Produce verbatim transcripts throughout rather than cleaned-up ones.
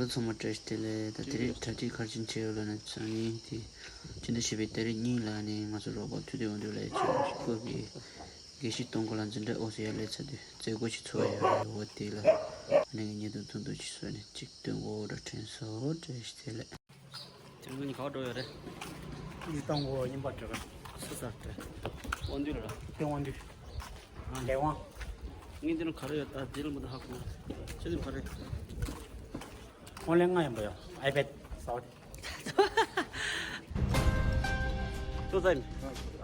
ཚང་མ་བཀྲ་ཤིས་བདེ་ལེགས། ད་དེ་རིང་གྲ་སྒྲིག་ག་རེ་བྱས་ཡོད་ལབ་ན། སང་ཉིན་དེ་སྤྱི་ཟླ་བཞི་པའི་ཏ་རིག་གཉིས་ལ་ནི་ང་ཚོ་རོགས་པ་ཐུབ་བསྟན་དབང་འདུས་ལགས་ཀྱིས་སྐབས་ཀྱི་དགེ་བཤེས་སྟོང་སྐོར་ལ་འཛིན་གྲྭ་ཨོ་སི་ཡ་ལས་ཚར་དུས་མཛད་སྒོ་ཞིག་ཚོགས་ཡོད་རེད། འོ་དེ་ལ་ཨ་ནི་ངས་བརྙན་ཐུང་ཐུང་ཐུང་ཞིག་བཟོས་ནས་ཅིག་སྟོན་གོ་འདྲ་དྲན་སོང་། བཀྲ་ཤིས་བདེ་ལེགས། དེ་རིང་ག་པར་འགྲོ་ཡོད་རེད། ཡིག་ཏང་གོ་རྙིང་པ་འགྲོ་ག་སུ་ས་རེད། དབང་འདུས་ལ། དེ་དབང་འདུས། ལས་དབང་། ངས་འདི་ནས་ག་རེ་ཡོད་ད་འདི་ལ་མི་འདུག་ཧ་གོ། ཁྱེད་འདི་ག་རེ། དབང་ལན་ལྔ་ཡིན་པ་ཡོད། ཨའི་པེ་ཌི་ཟ་བ་དེ། ཅོ་ཙམ།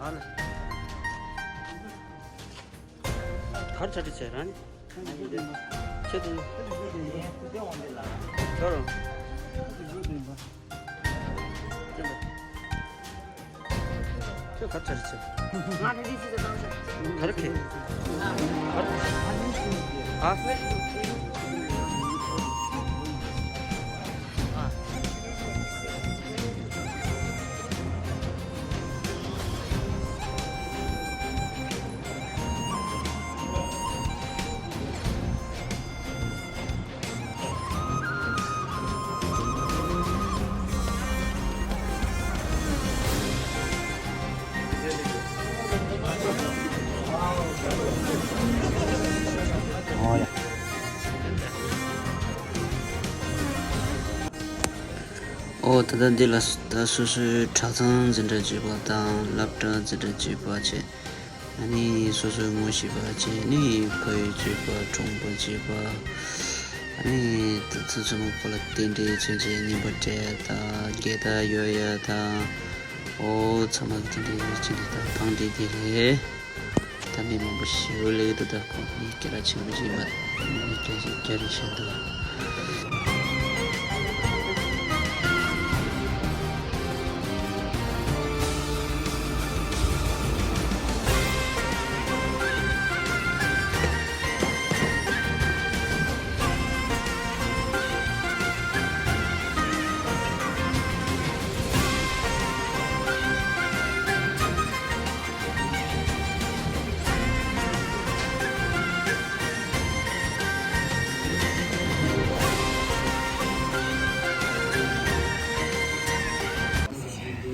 ཨ་ལ། གར་ཆ་ཏི་ཆེ་རང་། ཁྱེད་དུ། ཁྱོད་རང་། ཁྱོད་གར་ཆ་ཏི་ཆེ། ང་ད་ལྟའི་ཆེད་དུ་བཏང་ཤག་གར་ཁེ། གར། ཨ། ཨོ། ད་ལྟ་འདི་ལ་ད་སོ་སོའི་གྲྭ་ཚང་འཛིན་གྲྭ་གཅིག་པ་དང་སློབ་གྲྭ་འཛིན་གྲྭ་གཅིག་པ་བྱས། ཨ་ནི་སོ་སོའི་ངོ་ཤེས་པ་བྱས་ནི་ཕ་ཡུལ་གཅིག་པ་གྲོང་པ་གཅིག་པ། ཨ་ནི་ད་ཚོ་ཚོ་མ་ཁོ་ལ་རྟེན་འབྲེལ་མཚོན་བྱེད་རྙིང་པ་སྤྲད་ཡ་དང་རྒྱལ་དར་ཡོད་ཡ་དང་། ཨོ། ཚང་མ་གི་རྟེན་འབྲེལ་ཡོད་ཅེས་ནི་ད་ཐང་འདི་འདི་རེད། ད་མི་མང་པོ་ཞེ་པོ་སླེབས་འདུག་ད་ཁོང་གཉིས་སྐད་གྲགས་ཆེན་པོ་ཞིག་མ་མི་སྐད་ཆ་རྒྱག་རེས་བྱས་འདུག་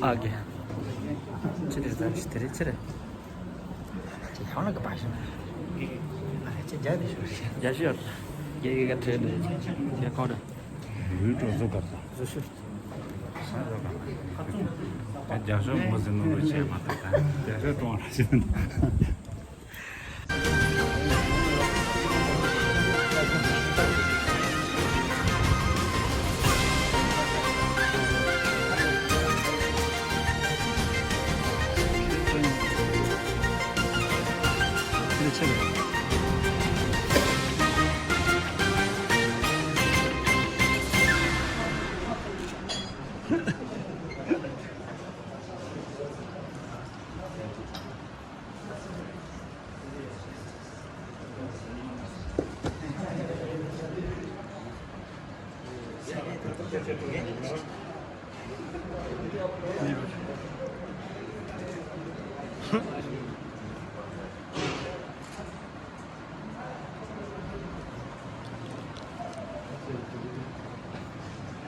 ཨ་གེ། ཅི་རེད་ཟེར་ཅི་དེ་རེད་ཅི་རེད། ཅི་ཧང་ལ་ག་པ་ཤི་ན། ཅི་རྒྱ་དེ་ཤོར་ཤི། རྒྱ་ཤོར། རྒྱ་གི་ག་ཐོན་ནས་ཅི་ཁོ་ན། ཡུལ་འགྲོ་བཟོ་གར་ས། བཟོ་ཤོར། རྒྱ་ཤོར་མོ་ཟིན་ནོ་བྱས་མ་ཐག་རྒྱ་ཤོར་གྲོང་ར་ཤི་ན།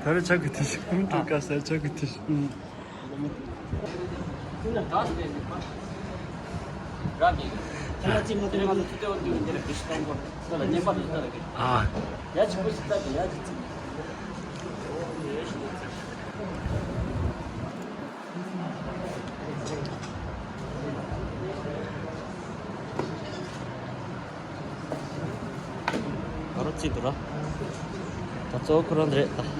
ད་རེས་ཆག་གི་དེ་ཞིག་ཀུན་ཏུ་དཀའ་སའི་ཆག་གི་དེ་ཞིག་ག་རོ་རྩིས་འདུག་ར། ད་གཙོ་བོ་ཁོ་རང་རེད་ད།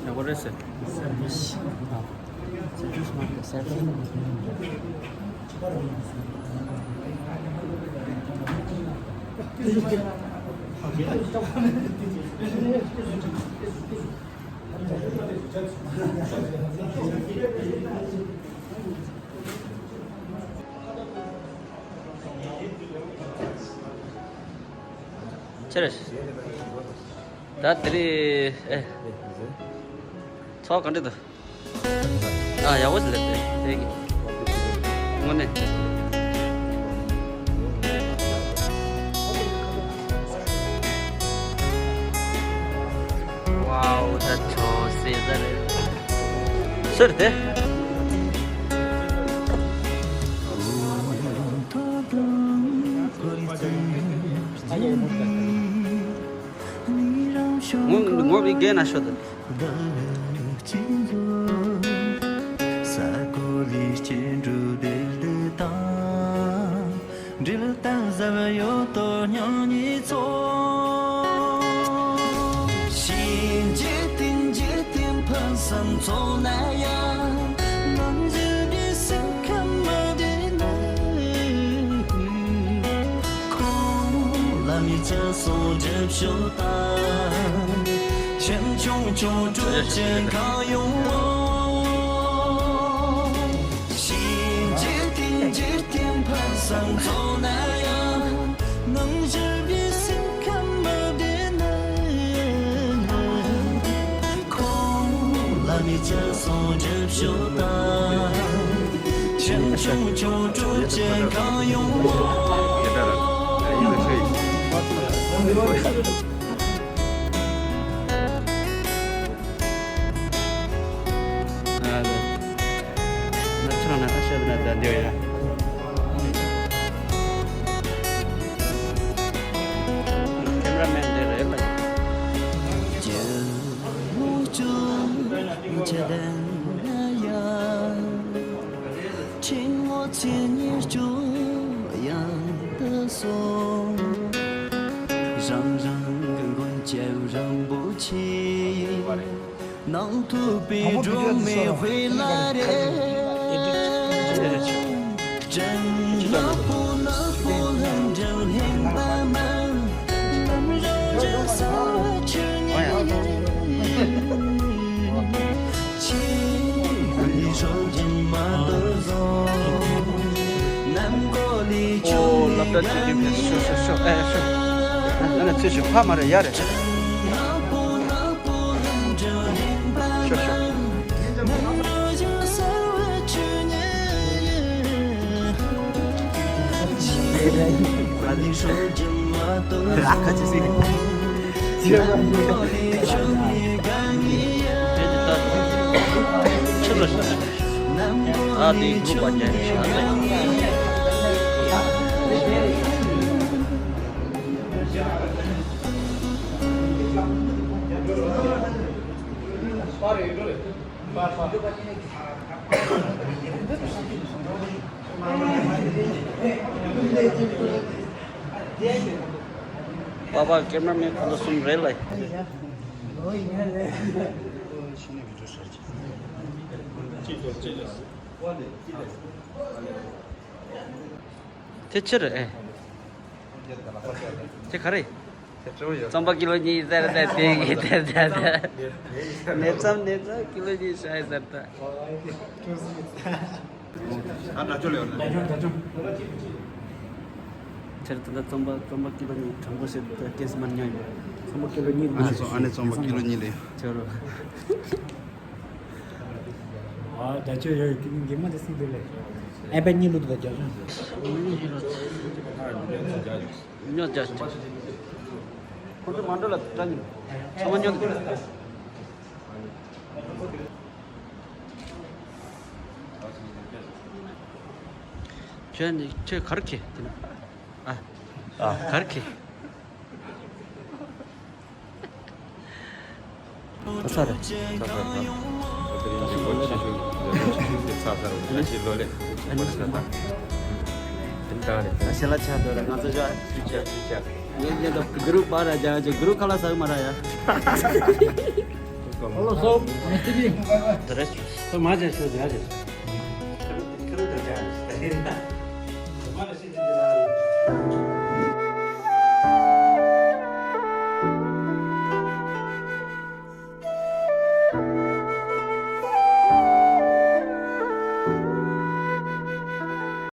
ཡག་པོ་རེད་ཟེར། ཆེ་རེད། ད་དེ་རིང་ཨེ། ཚོགས་ག་འདྲ་འདུག་ཨ་ཡག་པོ་ཞིག་སླེབས་ཏེ་དེ་གི་དངོས་གནས། ཝའོ། ད་ཆོག་སེ་ད་རེད། སུ་རེད་དེ། ངོ་ངོ་བི་རྒན་ན་ཤོད་དོ། འགྲིལ་བསྟན་ཟབ་ཡོད་དོ་སྙིང་ཉེ་ཚོ། ཞིང་འཇིག་རྟེན་འཇིག་རྟེན་ཕུན་སུམ་ཚོགས་ན་ཡང་། ནམ་འཇིག་པའི་སེམས་ཁམས་མ་བདེ་ན། ཁོང་ལ་མི་ཚེ་སྲུང་སྒྲུབ་ཤོག་དང་། ཁྱིམ་ཆུང་ཆུང་དྲོད་ཅན་གང་ཡོང་བ། ཞིང་འཇིག་རྟེན་འཇིག་རྟེན་ཕུན་སུམ་ཚོགས་ན་ཡང་། ནང་ཞིག་པའི་སེམས་ཁམས་མ་བདེ་ན། ཁོང་ལ་མི་ཚེ་སྲུང་སྒྲུབ་ཤོག་དང་། ཁྱིམ་ཆུང་ཆུང་དྲོད་ཅན་གང་ཡོང་བ། ང་ཚོ་ནང་ཨ་ཤ་དེ་ན་ད་འདི་ཡོད་ཡ། ཁེམ་ར་མེན་འདི་རེད་ལ། རྒྱལ་མོ་ཅོ་ཆེ་ལྡན་ཡ། ཆིང་ངོ་ཚེ་ཉེར་སྤྱོད་ཡང་དུ་སོང་། རང་རང་གི་མགོན་སྐྱབས་རིན་པོ་ཆེ། ནང་ཐུབ་པའི་སྒྲོན་མེ་དཔེ་ལ་རེ། སྤྲིན་ནག་པོ་ནག་པོ་ལྷུན་གྲུབ་ལྷུན་པ་མ། ནམ་རང་རྒྱལ་ས་ཆུ་ཉིད། ཆེ་བའི་སྲོལ་རྒྱུན་མ་དོར་བཟང་། ནམ་མཁའ་ལས་ཨོ་བྱུང་བའི་ལབ་ད་ཅི་ཅི་ཕེ་ཤོ་ཤོ་ཤོ་ཨེ་ཤོ། ན་ན་ཚེ་ཤོ་ཕ་མ་རེ་ཡ་རེ། ཤོ་ཤོ། ཨ་ཁ་ཅི་སི། ཨ་དེ་གུ་པ་ཅན་ཤ་ལེ། པ་པ་ཀེམ་ར་མེན་ཁོང་ཚོ་གསུམ་རེད་ལ། དེ་ཕྱིར་ཨེ། དེ་ག་རེ། རྩམ་པ་ཀི་ལོ་གཉིས་ཟེར་ད་དེ་གི་དེ་ད་ད། ནེ་རྩམ་ནེ་རྩམ་ཀི་ལོ་གཉིས་ཤ་ཡི་ཟེར་ད། ཨ་ན་ཅོ་ལེ་ཡོད་ན། ཁྱེད་ད་ལྟ་རྩམ་པ་རྩམ་པ་ཀི་ལོ་གཉིས་དྲང་པོ་ཟེར་ད་ཏེས་མར་ཉོས་ཡོད། རྩམ་པ་ཀི་ལོ་གཉིས། ཨ་ནེ་རྩམ་ཨ་ནེ་རྩམ་པ་ཀི་ལོ་གཉིས་ལེ། ཁྱོད་རོ། ཨ་ད་ཅོ་ཡོད་ཀི་གི་མ་དེ་སི་དེ་ལེ། ཨེ་པ་གཉིས་ལུ་དུ་ད་ཅོ། ཉོ་ཅ་ཅ། ཁོ་ཚོ་མ་འགྲོ་ལ་ད་ཉོ། ཚང་མ་ཉོ་དུ། ཁྱོད་ནི་ཁྱོད་གར་ཁེ་དེ་ན། ཨ། ཨ། གར་ཁེ། ཚ་ཚ་རེད། ཚ་ཚ་རེད། ད་དེ་རིང་གི་ལོ་ཆེ་ཤོས་ལོ་ཆེ་ཤོས་དེ་ཚ་ཚ་རེད། ད་ཅི་ལོ་ལེ། ཨ་ནི་ད་དེ་ད་ཤེ་ལ་ཆ་འདོད་རེད། ང་ཚོ་ཞོ་ཨ་ཚུལ་ཆ་ཚུལ་ཆ། ངས་ངས་ད་གུ་རུ་པ་ར་ཇ་ཇ་གུ་རུ་ཁ་ལ་ས་མ་ར་ཡ། ཧ་ལོ་སོ། དེ་རེད། ད་མ་ཇ་ཤོ་ཇ་ཇ།